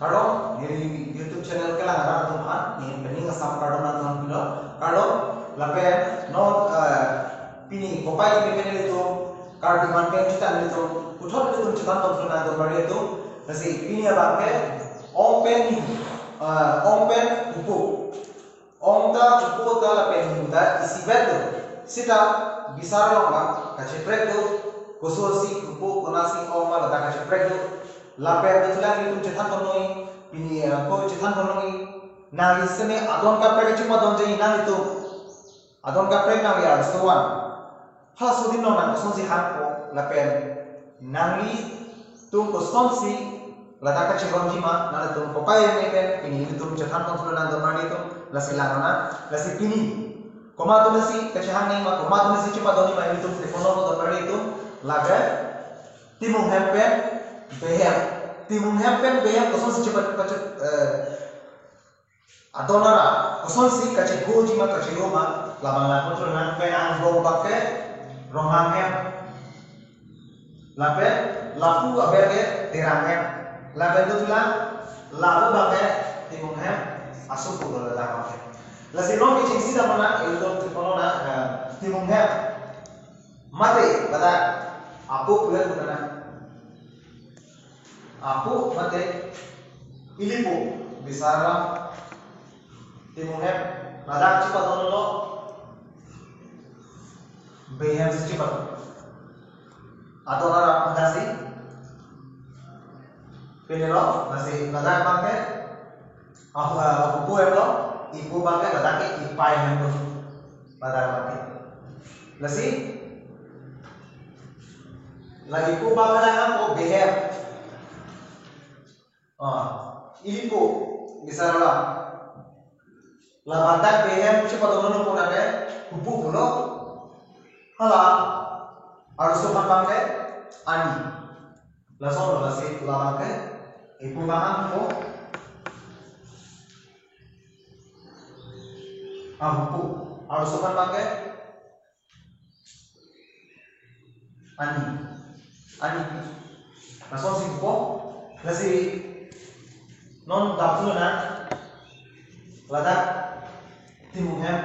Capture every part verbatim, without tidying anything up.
Kardom, neli YouTube channel kelang arat atum aphan, neli pening asam kardom nangthan pilo. Kardom, lapen non, eh, pini kopai pini pini itu Karbi manpeng chutan itu, puthot itu chutan tong chutan tong bari itu, lasi pini abang ke, ong pen, eh, ong pen hupo. Ong ta hupo ta lapen nihu ta isivet do. Sita bisar long ma kacheprek do. Koso si hupo konat si ong ma lata kacheprek do. Lapen do thulang nelitum chethan ponoi. Pini, eh, ko chethan ponoi. Nangli seme adon kaprek chepadon jai nanglitum. Adon kaprek nangli arloso van. Halaso adim along nang kosonsi hangpo lapen nanglitum kosonsi lata kacheronji ma, nanglitum kopai ame pen pini nelitum chethan ponthulu nang domar nelitum, lasi lang nang, lasi pini komat atum si kachehang nang ma, komat atum si chepadon nang ma, nelitum telephone lo domar nelitum, lake Timung hem pen Behem. Timung hem pen Behem kosonsi chepa-, pache-, eh, adon arat kosonsi kachegoji ma kachelo ma, labang lang ponthulu nang. Pen angbong abang ke Ronghang hem. Lapen lapu aber ke Terang hem. Lapen do thulang lapu abang ke Timung hem, asopo do ladak abang ke. Lasi non kechengsi dam nang, ilitum telephone lo nang, eh, Timung hem. Mate, ladak apo pulang nang. Apo mate ilipo, bisar alam, Timung hem, ladak chepadon lo, Behem si chepadon. Adon arat pada si pini lo, lasi ladak abang ke, ahu, ah, ahupo hem lo, ipo abang ke ladak ke ipai hem lo. Ladak abang ke. Lasi la ipo abang ke ladak ko Behem. Ah, ilipo, bisar alam. Ladak Behem chepadon lo pura ke, hupo pulo. Hala, arloso aphan abang ke, Ani. Lason lo lasi labang ke, ipo abang ko. Ah, hupo. Arloso aphan abang ke, Ani. Ani. Lasonsi hupo. Lasi non dam thulo nang. Ladak Timung hem.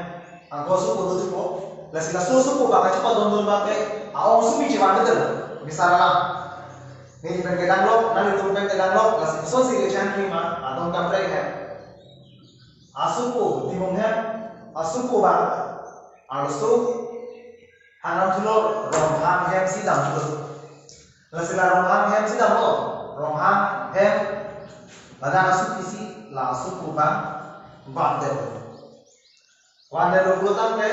Anke asopo do thupo. Lasi laso asopo abang kachepadon dun abang ke, aong supi chevan betul. Bisar alam. Neli pen kedam lo, nanglitum pen kedam lo, lasi kosonsi kechang kima, adon kaprek hem. Asopo, Timung hem, asopo abang. Arloso, hang dam thulo, Ronghang hem si dam thulo. Lasi la Ronghang hem si dam lo, Ronghang hem, ladak asopo si, la asopo abang, van det lo. Van det lo pulo tangte,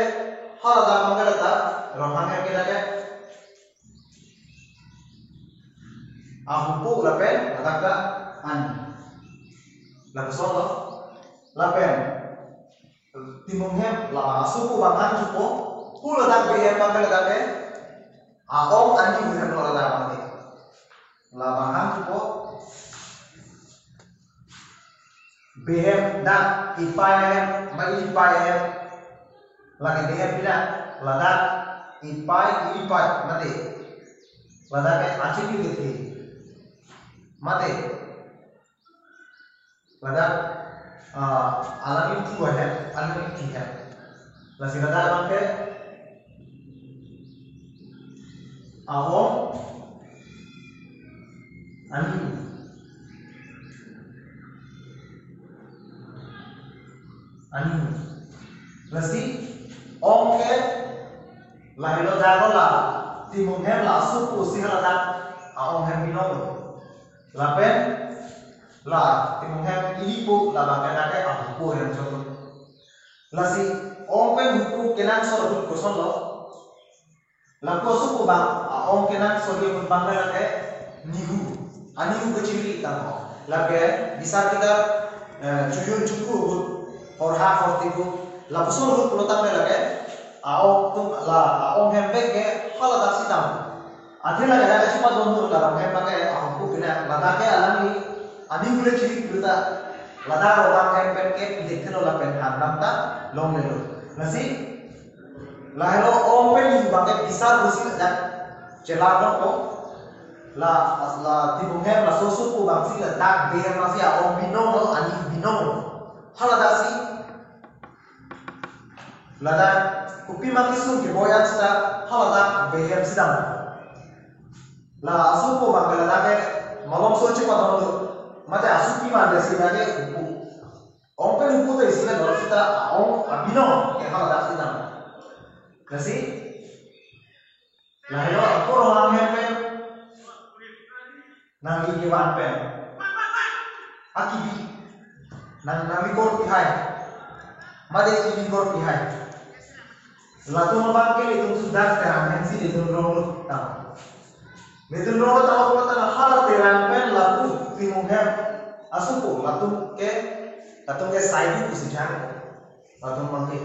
hala ladak abang ke ladak, Ronghang hem ke ladak ke. Ahupo lapen ladak ta Ani. Lapuson lo. Lapen Timung hem, la asopo abang hang thupo. Pu ladak Behem abang ke ladak ke. Aong Ani hem lo ladak abang ke. Labang hang thupo. Behem dak ipai hem, ma ipai hem. Lake Behem pina, ladak ipai, ipai, mate. Ladak ke achipi kethe. Mate. Ladak, ah, alangli thu ahem, alangli thi hem. Lasi ladak abang ke, Aong Ani. Ani. Lasi ong ke lahelo jago la, Timung hem la asopo si haladak aong hem binong. Lapen la Timung hem ilipo, labang ke ladak ke ahupo hem chot. Lasi ong pen hupo kenangsot ahut koson lo. Lapu asopo abang, aong kenangsot ahut abang lake nihu. Anihu kachiri tangho. Lake bisar kita, eh, chojun choku ahut, horhak hortiku. Lapuson ahut pulo tangte lake aong atum la, aong hem bek ke haladak si dam. Athe lake ladak chepadon dun, labang hem abang ke ahupo pina, ladak ke alangli anihu le chiri puta. Ladak Ronghang hem pen ke pidek thelo lapen hang dam ta longlelo. Lasi lahelo ong pen nihu abang ke bisar pusi ladak chelar lo ko. La, la Timung hem laso asopo abangsi ladak Bey hem abangsi a-ong binong, ani binong. Haladak si, ladak kopima kesung keboi an seta haladak Bey hem si dam. La asopo abang ke ladak ke malomso chepadon lo. Mate asopi man ke si ladak ke hupu. Ong pen hupu to isi la dolo seta a-ong abinong ke haladak si dam. Lasi, lahelo ako Ronghang hem pen nangli kevan pen akibi, nang, nangli korpi hai, mate ili korpi hai. Latum abang ke ilitum sudah terang hen si ilitum rong lo tang. Ilitum rong lo tang, lo tang hala terang pen lapu Timung hem asopo latum ke, latum ke saidu pusi jang latum abang ke.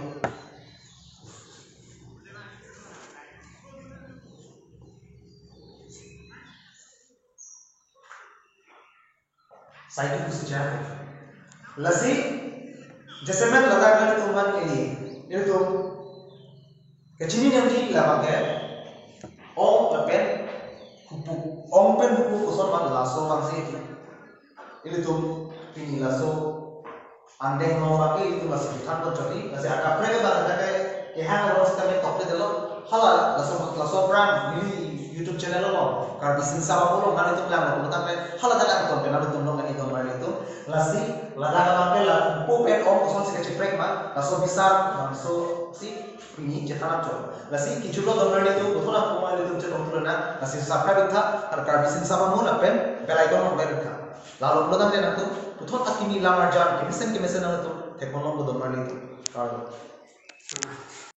Saidu pusi jang. Lasi, jasemet ladak ilitum man ini, ilitum kachini nangji labang ke ong lapen hupu, ong pen hupu koson man laso abangsi ilitum pini laso angdeng along abang ke ilitum lasi kethan pon chot-i, lasi akaprek abang ke kehang along sitame tokle delo. Hala laso, laso aphrang neli YouTube channel along Karbi Sinsa Bamu along nanglitum langlo pulo tangte haladak angton pen nanglitum along nangdondam ilitum. Lasi ladak abang ke la hupu pen ong kosonsi kacheprek ma, laso bisar, laso si pini chethan chot. Lasi kejutlo dondam ilitum, puthot ako ma ilitum chetong tulo na, lasi subscribe itha, ar Karbi Sinsa Bamu lapen bell icon along bell itha. Lalo pulo tangte nangtum puthot akimi lamar jan kemesen kemesen nangtum theklong dondam ilitum. Kardom.